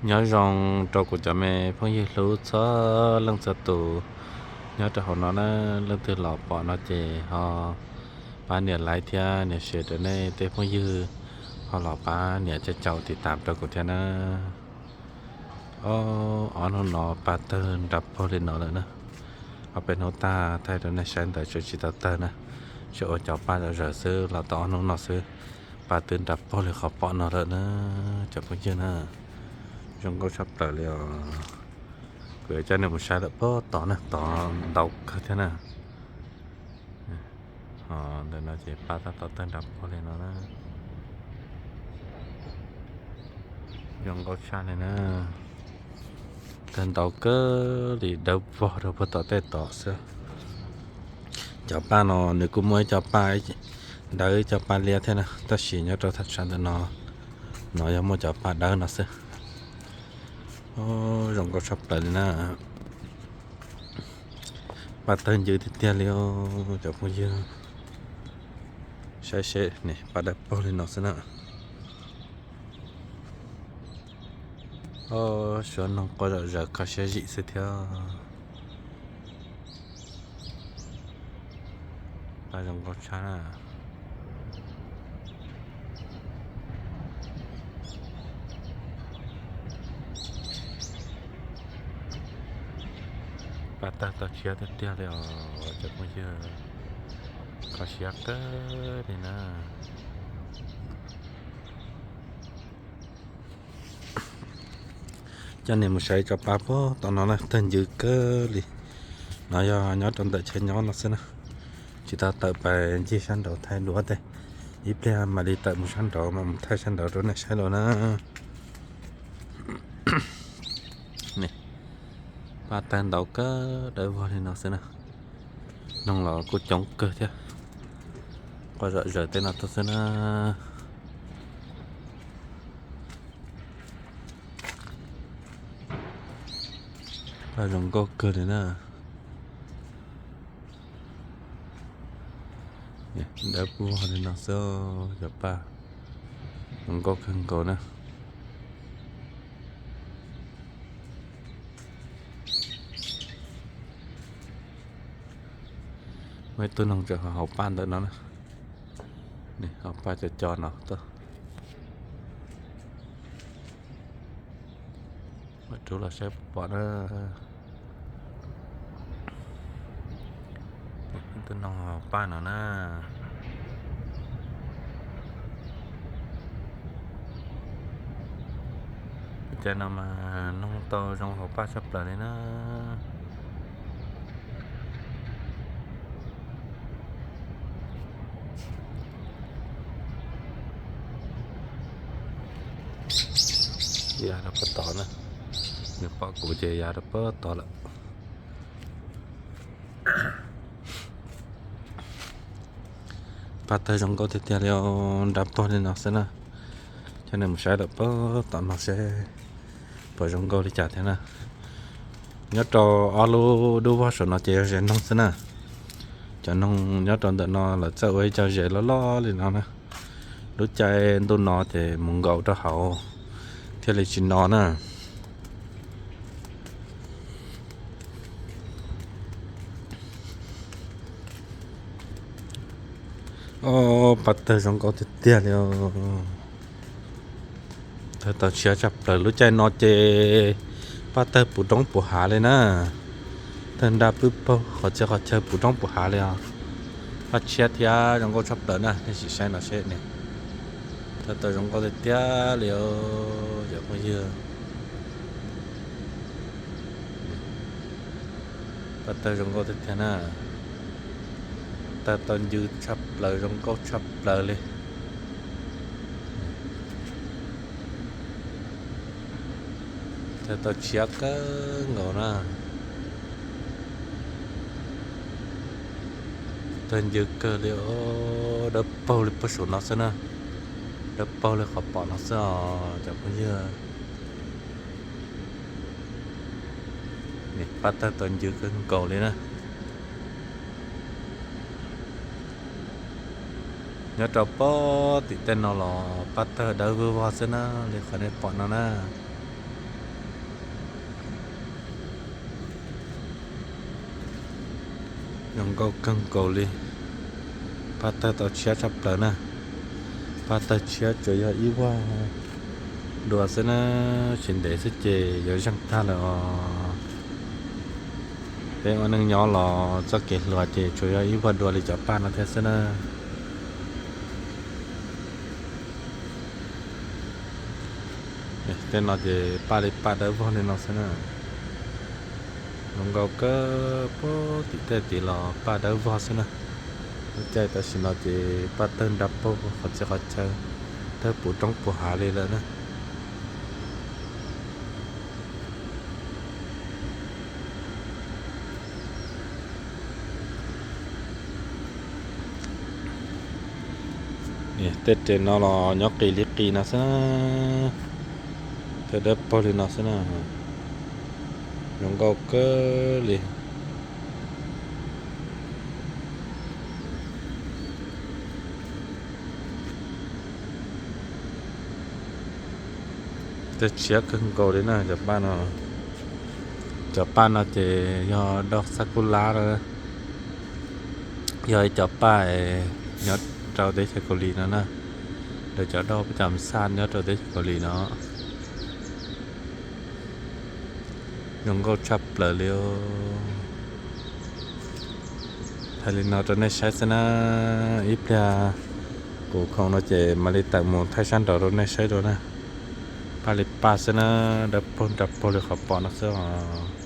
Nyob zoo rau kuv cov me phooj ywg hlub txhua leej txhua tus nyob rau hauv no na, leej twg los pom no ces ho pab nias like thiab nias share rau nej tej phooj ywg, ho los pab nias caum tiv tam rau kuv thiab na. Ob hnub no paj tawg nra pog li no lawm na. Ob peb hnub tag thaij rau nej saib ntawd tseem tsis tau tawg na, tseem ua cov paj zom zaws xwb los tau ob hnub no xwb, paj twb nra pog li qhov pom no lawm na, cov phooj ywg na. Zoo nkauj tshaj plaws li os. Kuv yuav coj nej mus saib lawm puag tod na, tod ntau kawg thiab na. Ntawm no ces paj tab tom tawg nra pog li no na. Zoo nkauj tshaj li na. Tawg ntau kawg li, dawb vog rau puag tom tej tod xwb. Cov paj no nws kuj muaj ib co paj dawb ib co paj liab thiab na, tab sis nyob rau thaj tsam ntawm no, no yog muaj cov paj dawb no xwb. Zoo nkauj tshaj plaws li na. Paj tawg ncw tiag tiag li os cov phooj ywg. Saib seb, paj dawb paug li no xwb na. Suav noog quaj zom zaws kho siab zim xwb thiab. Paj zoo nkauj tshaj na. Paj tawg tau tshiab tiag tiag li os cov phooj ywg, kho siab kawg li na. Coj nej mus saib tso paj puag tom no na, tawg ncw kawg li. No yog nyob rau ntawm chaw nyob no xwb na, tsis tau tawm pais ncig sab nraud thaij duab tej. Ib pliag mam li tawm mus sab nraud mam mus thaij sab nraud rau nej saib los na. Paj tawg ntau kawg dawb vog li no xwb na. Noog los kuj coob kawg thiab. Quaj zom zaws tej no tuaj xwb na. Paj zoo nkauj kawg li na. Dawb vog li no xwb, cov paj zoo nkauj kawg nkaus na. Muaj ib tug noog tseem haus paj ntawm no na. Haus paj co co no tuaj. Mam rub los saib pom na. Ib tug noog haus paj no na. Cov no mas noog tau zoo haus paj tshaj plaws li na. Ya rau puag tod na, nws pom kuv ces ya rau puag tod lawm. Paj tawg zoo nkauj tiag tiag li os, nra pog li no xwb na. Coj nej mus saib lawm puag tom no seb puas zoo nkauj li cas thiab na. Nyob rau ob lub dub vog saum no ces yog zes noog xwb na. Cov noog nyob rau ntawm no lawv txawj ua ib co zes loj loj li no na. Lub caij ntuj no ces mus nkaum rau hauv thiaj li tsis no na. Ob, paj tawg zoo nkauj tiag tiag li os. Tawg tau tshiab tshaj plaws, lub caij no ces paj tawg puv roob puv hav li na. Tawg nra pwb paug qhov txhia qhov chaw puv roob puv hav li os. Paj tshiab thiab zoo nkauj tshaj plaws na, nej sim saib no seb ne. Tawg tau zoo nkauj tiag tiag li os cov phooj ywg. Paj tawg zoo nkauj tiag tiag na. Tawg tau ncw tshaj plaws, zoo nkauj tshaj plaws li. Tawg tau tshiab kawg nkaus na. Tawg ncw kawg li os, dawb paug li puag saum no xwb na. Dawb paug li qhov pom no xwb os cov phooj ywg. Paj tawg tau ncw kawg nkaus li na. Nyob rau puag tim tej no los paj tawg dawb vog vog xwb na, li qhov nej pom no na. Zoo nkauj kawg nkaus li. Paj tawg tau tshiab tshaj plaws na. Paj tawg tshiab tsuas yog ib vuag dua xwb na, tsis ntev xwb ces yuav zeeg tag lawm os. Peb ua neej nyob los txoj kev hluas ces tsuas yog ib vuag dua li cov paj no thiab xwb na. Tej no ces paj li paj dawb vog li no xwb na. Zoo nkauj kawg, puag tim tej tid los paj dawb vog xwb na. Lub caij tam sim no ces paj tawg nra paug qhov txhia qhov chaw, tawg puv roob puv hav li lawm na. Tej res no los nyob qis li qis no xwb, tawg dawb paug li no xwb na. Zoo nkauj kawg li. Tej tshiab kawg nkaus li na cov paj no. Cov paj no ces yog doj xab kub lab, yog ib cov paj nyob rau teb chaws Kaus Lim no na. Lawv cov doj paj cam xaj nyob rau teb chaws Kaus Lim no. Zoo nkauj tshaj plaws li. Thaij li no rau nej saib xwb na. Ib pliag kuv khoom no ces mam li tawm mus thaij sab nraud rau nej saib dua na. Paj li paj xwb na, dawb paug nra paug li qhov pom no xwb os.